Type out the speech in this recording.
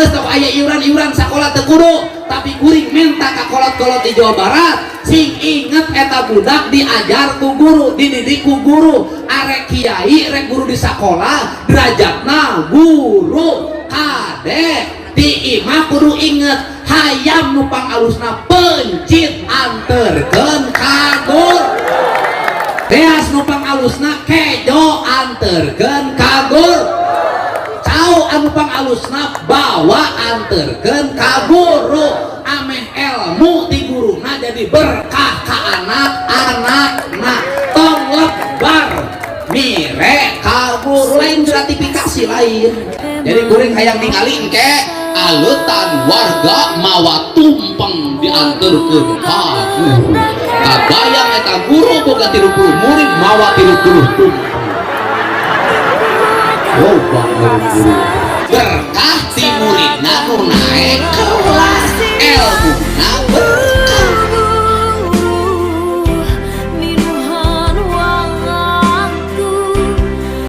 Geus tong aya iuran-iuran sakola teu kudu, tapi kuring minta ka kolot-kolot di Jawa Barat sing inget, eta budak diajar ku guru, dididik ku guru. Arek kiai, rek guru di sakola, derajatna guru. Kade, di imah kudu inget, hayam nu pangalusna pencit anterkeun ka guru, beas nu pangalusna kejo anterkeun ka guru, cau anu pangalusna bawa anterkeun ka guru, ameh ilmu di guruna jadi berkah ka anak-anakna. Tong lebar mire ka guru, lain gratifikasi, lain. Jadi kuring hayang ningali engke aleutan warga mawa tumpeng dianterkeun ka guru. Kabayang eta guru boga 30 murid mawa 30 tumpeng, loba guru berkah ti muridna nu naek kelas.